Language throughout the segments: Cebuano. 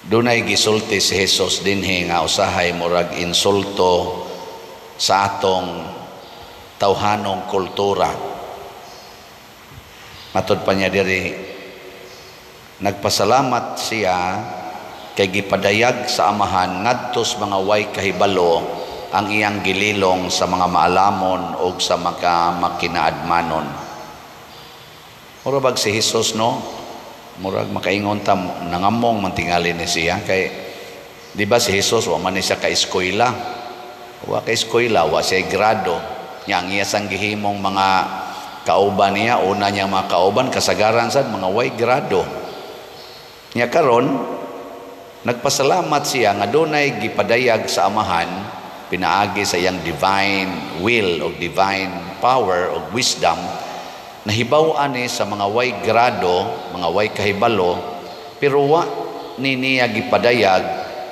Dunay gisulti si Jesus dinhi nga usahay murag insulto sa atong tawhanong kultura. Matod pa niya diri, nagpasalamat siya kay gipadayag sa Amahan ngadto sa mga way kahibalo ang iyang gililong sa mga maalamon o sa mga makinaadmanon. Mura bag si Jesus, no? Murag makaingon ta, nangamong man tingali ni siya kay di ba si Jesus wa man ni siya ka eskwela. Wa ka eskwela, wa siya grado. Nya ang iya sang gihimong mga kauban niya, una niya mga kauban kasagaran sad mga way grado. Nya karon nagpasalamat siya nga dunay gipadayag sa Amahan pinaagi sa iyang divine will o divine power o wisdom, nahibaw-an ni sa mga way grado, mga way kahibalo, pero wa ni niya gipadayag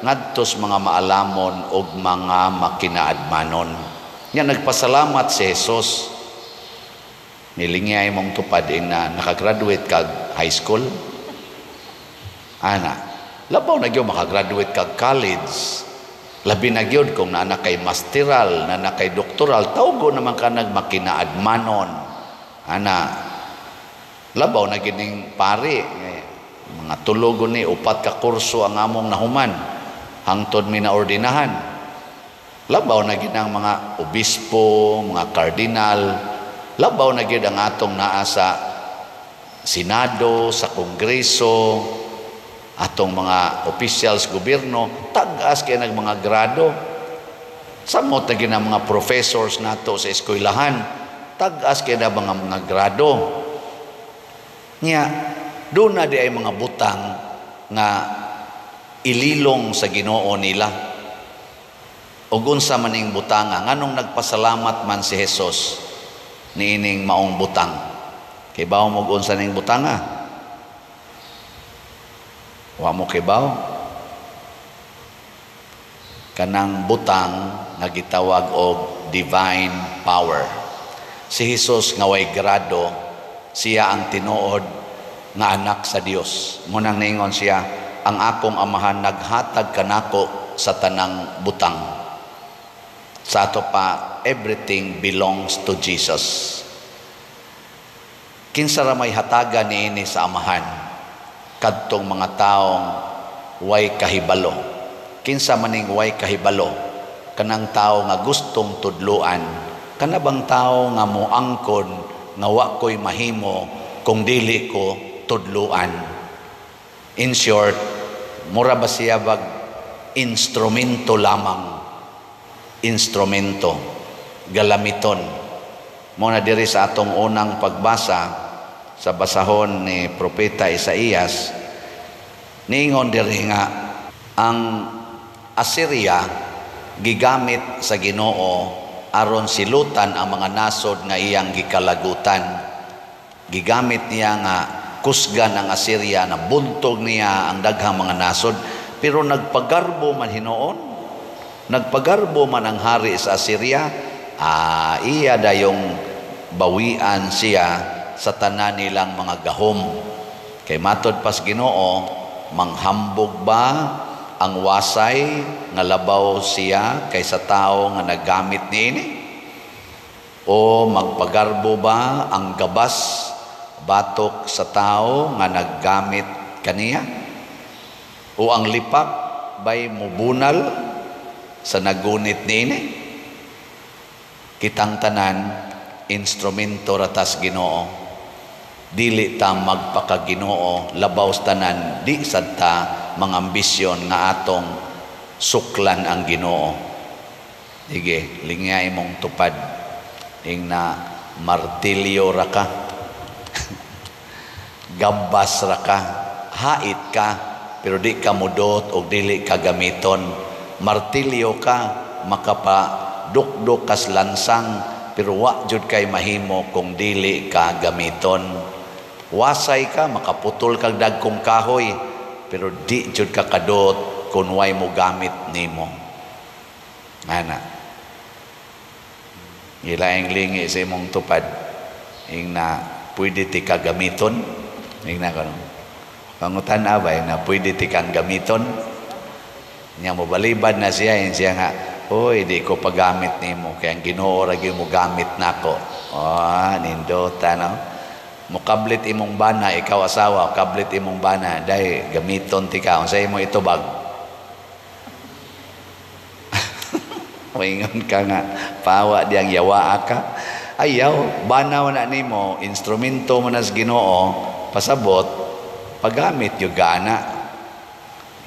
ngadto sa mga maalamon og mga makinaadmanon. Nya nagpasalamat si Jesus. Nilingya imong tupad na nakagraduate kag high school. Ana, labaw na gyud makagraduate kag college. Labi na gyud kung naa kay masteral, naa kay doktoral, tawgo naman ka nagmakinaadmanon. Ana, labaw na gyud ning pari, eh, mga tulo ni upat ka kurso ang among nahuman hangtod mi na ordinahan. Labaw na gyud ang mga obispo, mga kardinal, labaw na gyud ang atong naa sa Senado, sa Kongreso, atong mga officials gobyerno, tag-as kay nag mga grado. Samot na gina mga professors nato sa eskwelahan, tag-as kay na mga grado. Nya doon na di ay mga butang nga ililong sa Ginoo nila. Ug unsa man ning butanga, nganong nagpasalamat man si Jesus niining maong butang? Kay bawo mo unsa ning butanga? Wa mo kibaw? Kanang butang nga gitawag og divine power. Si Jesus nga way grado, siya ang tinuod nga anak sa Dios. Munang ningon siya, "Ang akong Amahan naghatag kanako sa tanang butang." Sa ato pa, everything belongs to Jesus. Kinsa ra may hatagan niini sa Amahan? Kadtong mga taong way kahibalo. Kinsa maning way kahibalo? Kanang tao nga gustong tudluan. Kana bang tao nga moangkon nga wa ko'y mahimo kung dili ko tudluan? In short, mura ba siya bag instrumento lamang? Instrumento, galamiton. Muna diri sa atong unang pagbasa sa basahon ni Propeta Isaías, niingon diri nga ang Assyria gigamit sa Ginoo aron silutan ang mga nasod nga iyang gikalagutan. Gigamit niya nga kusgan ang Assyria, na buntog niya ang daghang mga nasod, pero nagpagarbo man hinuon, nagpagarbo man ang hari sa Assyria, iya dayong bawian siya sa tanan nilang mga gahom. Kay matod pas Ginoo, manghambog ba ang wasay nga labaw siya kaysa tao nga naggamit niini? O magpagarbo ba ang gabas batok sa tao nga naggamit kaniya? O ang lipak bay mubunal sa nagunit niini? Kitang tanan instrumento ratas Ginoo. Dili ta magpakaginoo, labaw sa tanan di sad ta mga ambisyon nga atong suklan ang Ginoo. Sige, lingya imong tupad ing na martilyo ra ka, gabas ra ka, hait ka, pero di ka mudot og dili ka gamiton. Martilyo ka, makapadukdok kas lansang, pero wa jud kay mahimo kung dili ka gamiton. Wasay ka, makaputol kag dagkong kahoy, pero di jud ka kadot kung way mo gamit nimo. Ana. Ilaing lingi sa imong tupad ing na pwede ti ka gamiton ing na kanon. Pangutan abay na pwede tikang gamiton. Nya mo balibad na siya, yun siya nga, "Oy, di ko paggamit nimo kay ang Ginoo ra gyud mo gamit nako." Oh, nindota, no? Mukablit imong bana, ikaw asawa, kablit imong bana, "Day, gamiton tika." Unsa imo itubag? Moingon ka nga, "Pawa diyang yawa ka." Ayaw, banaw na nimo, instrumento mo na sa Ginoo, pasabot, paggamit yung gana.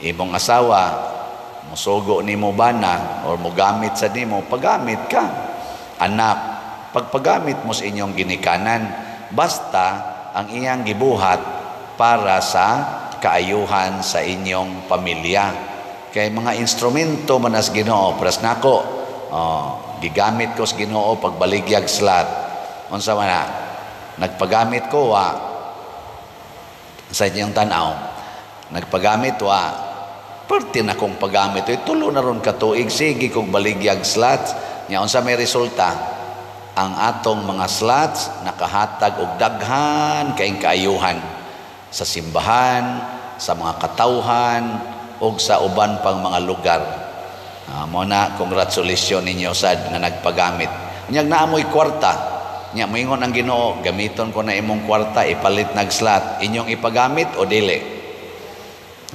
Imong asawa, musugo nimo bana or mugamit sa nimo, paggamit ka. Anak, pagpagamit mo sa inyong ginikanan, basta ang iyang gibuhat para sa kaayuhan sa inyong pamilya. Kay mga instrumento man as Ginoo, pras nako, oh, gigamit ko sa Ginoo pagbaligyag slot. Unsa man na? Nagpagamit ko wa sa inyong tanaw. Nagpagamit wa. Perti na kong paggamit. Uy, tulo na ron katuig, sige kong baligyag slots. Nya unsa may resulta? Ang atong mga slots nakahatag og daghan kaing kaayuhan sa simbahan, sa mga katawhan, og sa uban pang mga lugar. Mo na congratulations ninyo sad nga nagpagamit. Unyag naamoy kwarta. Nya moingon ang Ginoo, "Gamiton ko na imong kwarta ipalit nag slot." Inyong ipagamit o dili?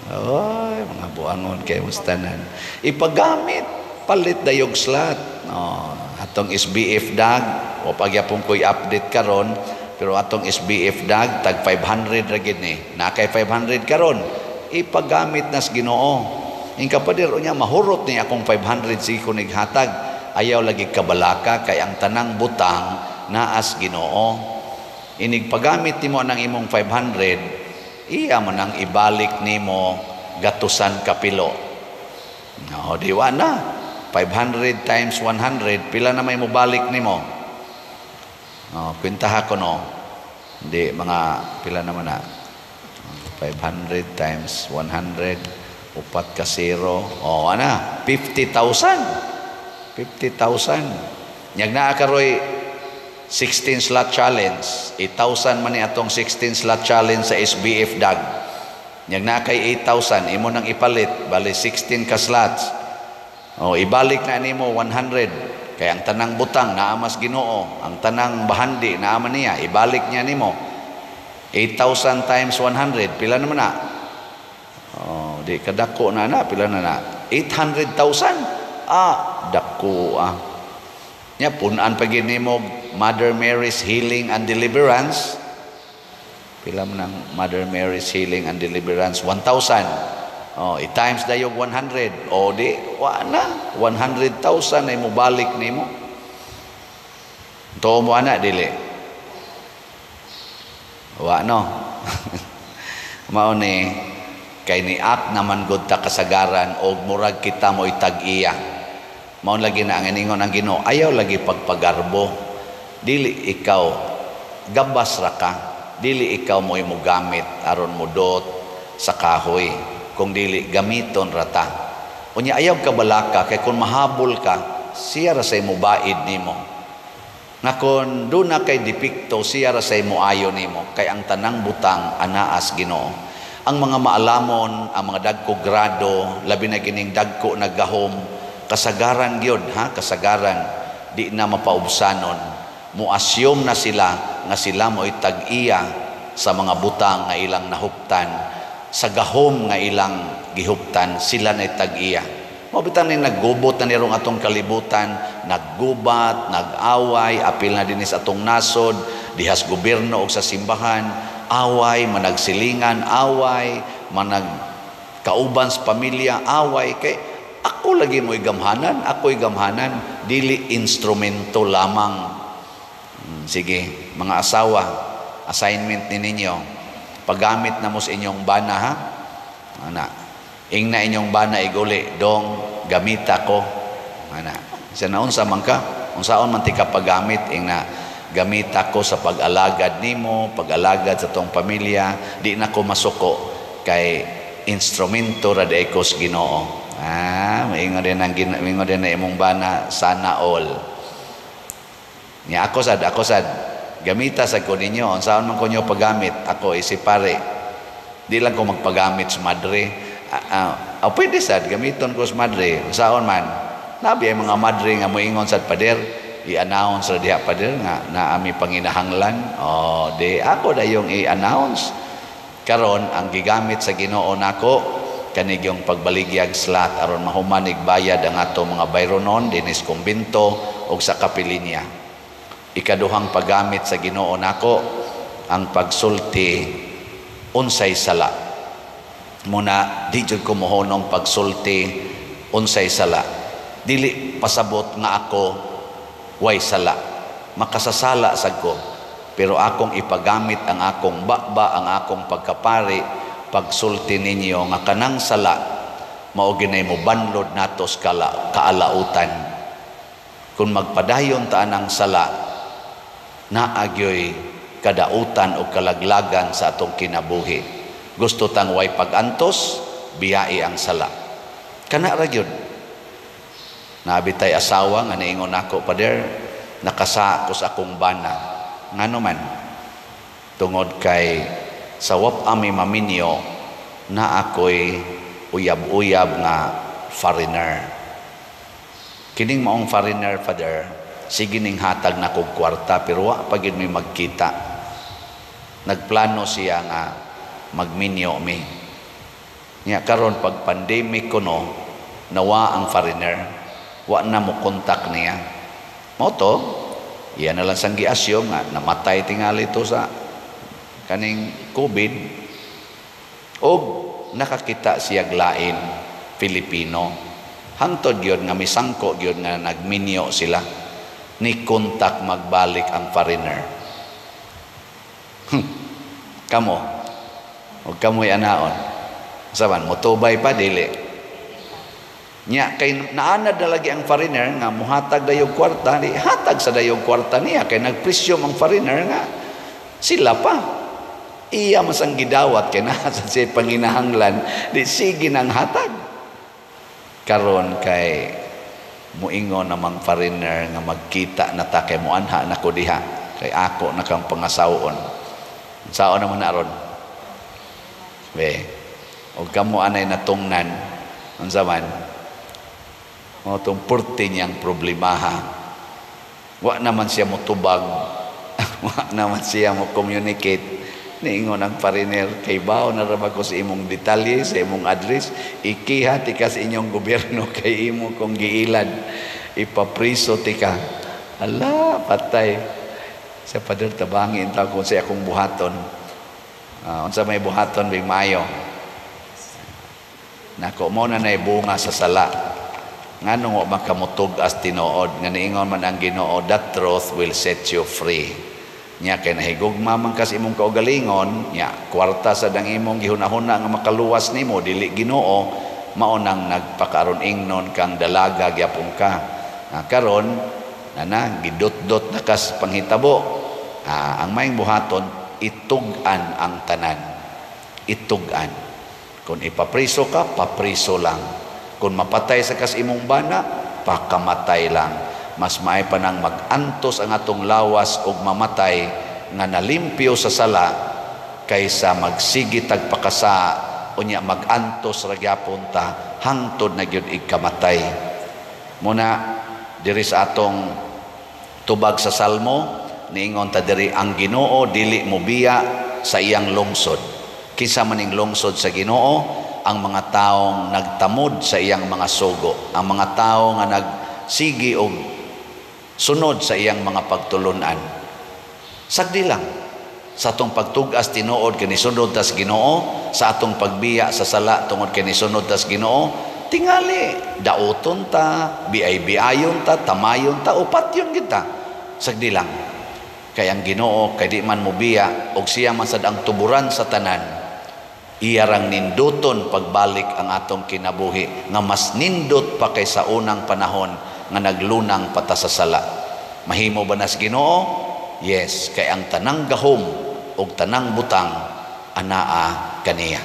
Oy, mga buangon kay mustanan. Ipagamit, palit dayog slot. Oh, atong SBF dag, o pagyapon ko'y update karon, pero atong SBF dag tag 500 ra gid ni. Na kay 500 karon, ipagamit nas Ginoo. Ing kapader unya mahurot ni akong 500 sige ko nighatag. Ayaw lagi kabalaka kay ang tanang butang naas Ginoo. Inig pagamit nimo ang imong 500, iya mo nang ibalik nimo gatusan kapilo. No, di wa na. 500 times 100, pila na may mobalik nimo? No, kwentaha ko, no. Hindi, mga pila naman na. 500 times 100, upat ka zero. Oh, ana, 50,000. 50,000. Nyag naa karoy 16 slot challenge. 8,000 man ni atong 16 slot challenge sa SBF dag. Nyag naa kay 8,000, imo nang ipalit, bali 16 ka slots. Oh, ibalik na nimo 100. Kay ang tanang butang naamas Ginoo, ang tanang bahandi naama niya, ibalik niya nimo. 8,000 times 100, pila naman na? Oh, di kadako na na, pila na na? 800,000. Ah, dako ah. Nya punan pa gid nimo Mother Mary's Healing and Deliverance. Pila man ang Mother Mary's Healing and Deliverance? 1,000. Oh, i-times dayog 100. O di, wa na. 100,000 ay mobalik nimo. Tuo mo ana, dili? Wa no. Mao ni kay ni act naman gud ta kasagaran og murag kita mo'y tag-iya. Mao lagi na ang iningon ang Ginoo, ayaw lagi pagpagarbo. Dili ikaw gabas ra ka, dili ikaw mo'y mogamit aron modot sa kahoy, kung dili gamiton ra ta. Unya ayaw ka balaka kay kung mahabol ka, siya ra say mobaid nimo. Nga kung doon na kay depekto, siya ra say moayo nimo kay ang tanang butang anaas Ginoo. Ang mga maalamon, ang mga dagko grado, labi na kining dagko naggahom, kasagaran gyud ha, kasagaran di na mapaubsanon. Mo-assume na sila nga sila mo'y tag-iya sa mga butang nga ilang nahuptan, sa gahom nga ilang gihuptan, sila na'y tag-iya. Mao bitan ni naggubot na nirong atong kalibutan, naggubat, nag-away, apil na dinhi sa atong nasod, dihas gobyerno og sa simbahan, away, managsilingan, away, manag kauban sa pamilya, away, kay ako lagi mo'y gamhanan, ako'y gamhanan, dili instrumento lamang. Sige, mga asawa, assignment ni ninyo, paggamit na mo sa inyong bana, ha? Ana, ing na inyong bana iguli, "Dong, gamita ko." Ana, sa naunsa man ka, unsaon man ti ka paggamit, ing na, "Gamita ko sa pag-alagad nimo, pag-alagad sa tong pamilya, di na ko masuko kay instrumento ra di ko sa Ginoo." Ah, maingon din na imong bana, "Sana all." Nya ako sad gamita sa ko ninyo, unsaon man ko nyo paggamit, ako isip pare. Di lang ko magpagamit sa madre. Pwede sad gamiton ko sa madre. Saon man? Nabi ay mga madre nga moingon sad, "Pader, i-announce ra diha, pader, nga naami panginahanglan." Oh, di ako dayong i-announce. Karon ang gigamit sa Ginoo nako kanigyong pagbaligyag slot aron mahuman bayad ang ato mga bayronon dinis kumbinto ug sa kapilinya. Ikaduhang paggamit sa Ginoo nako ang pagsulti unsay sala. Muna di jud ko mohonong pagsulti unsay sala. Dili pasabot nga ako way sala. Makasasala sad ko. Pero akong ipagamit ang akong baba, ang akong pagkapari, pagsulti ninyo nga kanang sala mao ginay mo banlod nato sa kaalautan. Kung magpadayon ta anang sala, naagyoy kadautan o kalaglagan sa atong kinabuhi. Gusto tang way pagantos, biyai ang sala. Kana ra gyud. Nabitay asawa nga niingon nako, "Pader, nakasa ko sa akong bana." Ngano man? Tungod kay sa wap ami maminyo na ako'y uyab-uyab nga foreigner. Kining maong foreigner, Father, sige ning hatag na kog kwarta pero wa pa gyud mi magkita. Nagplano siya nga magminyo mi. Nya karon pag pandemic kuno, nawa ang foreigner, wa na mo kontak niya. Mao to, iya na lang sang gi-assume nga namatay tingali to sa kaning COVID og nakakita siya lain Filipino. Hangtod gyud nga misangko gyud nga nagminyo sila, ni kontak magbalik ang foreigner. Kamo og kamoy anaon saban motubay pa dili nya kay naanad na lagi ang foreigner nga muhatag dayog kwarta, di hatag sa dayog kwarta niya kay nagpresyo ang foreigner nga sila pa iya mas ang gidawat kay naa sa siya panginahanglan, di sige nang hatag. Karon kay muingon namang foreigner nga magkita na ta kay muanha na ko diha kay ako na kang pangasawon. Saon naman na ron be og kamo anay natungnan, unsa man mo tong purti niyang problemaha? Wa naman siya motubag, wa naman siya mo communicate. Niingon ang foreigner, "Kay bao na ra ko sa imong detalye, sa imong address, ikiha tika sa inyong gobyerno kay imo kong giilad. Ipapriso tika." Ala, patay. Sa pader, tabangin ta kung sa akong buhaton. Unsa may buhaton bing maayo? Nako mo na nay bunga sa sala. Nganong wa makamutug as tinuod nga niingon man ang Ginoo, "That truth will set you free." Nya kay nahigugma man kas imong kaugalingon, nya kwarta sa dang imong gihunahuna nga makaluwas nimo, dili Ginoo, mao nang nagpakaron ingnon kang dalaga gyapon ka. Na karon nana gidot-dot na kas panghitabo. Ang maayong buhaton, itug-an ang tanan. Itug-an. Kung ipapriso ka, papriso lang. Kung mapatay sa kas imong bana, pakamatay lang. Mas maay pa nang mag-antos ang atong lawas og mamatay nga nalimpyo sa sala kaysa magsigi tag pakasa unya mag-antos ra gyapon ta hangtod na gyud ikamatay. Muna diri sa atong tubag sa Salmo, niingon ta diri ang Ginoo dili mobiya sa iyang lungsod. Kinsa maning lungsod sa Ginoo? Ang mga taong nagtamod sa iyang mga sugo, ang mga tao nga nagsigi og sunod sa iyang mga pagtulunan. Sagdi lang sa atong pagtug-as tinuod kay nisunod tas Ginoo, sa atong pagbiya sa sala tungod kay nisunod tas Ginoo, tingali dauton ta, biay-biayon ta, tamayon ta, upatyon kita. Sagdi lang. Kay ang Ginoo kay di man mobiya og siya man sad ang tuburan sa tanan. Iya rang ninduton pagbalik ang atong kinabuhi nga mas nindot pa kaysa unang panahon nga naglunang pata sa sala. Mahimo ba nas Ginoo? Yes, kay ang tanang gahom og tanang butang anaa kaniya.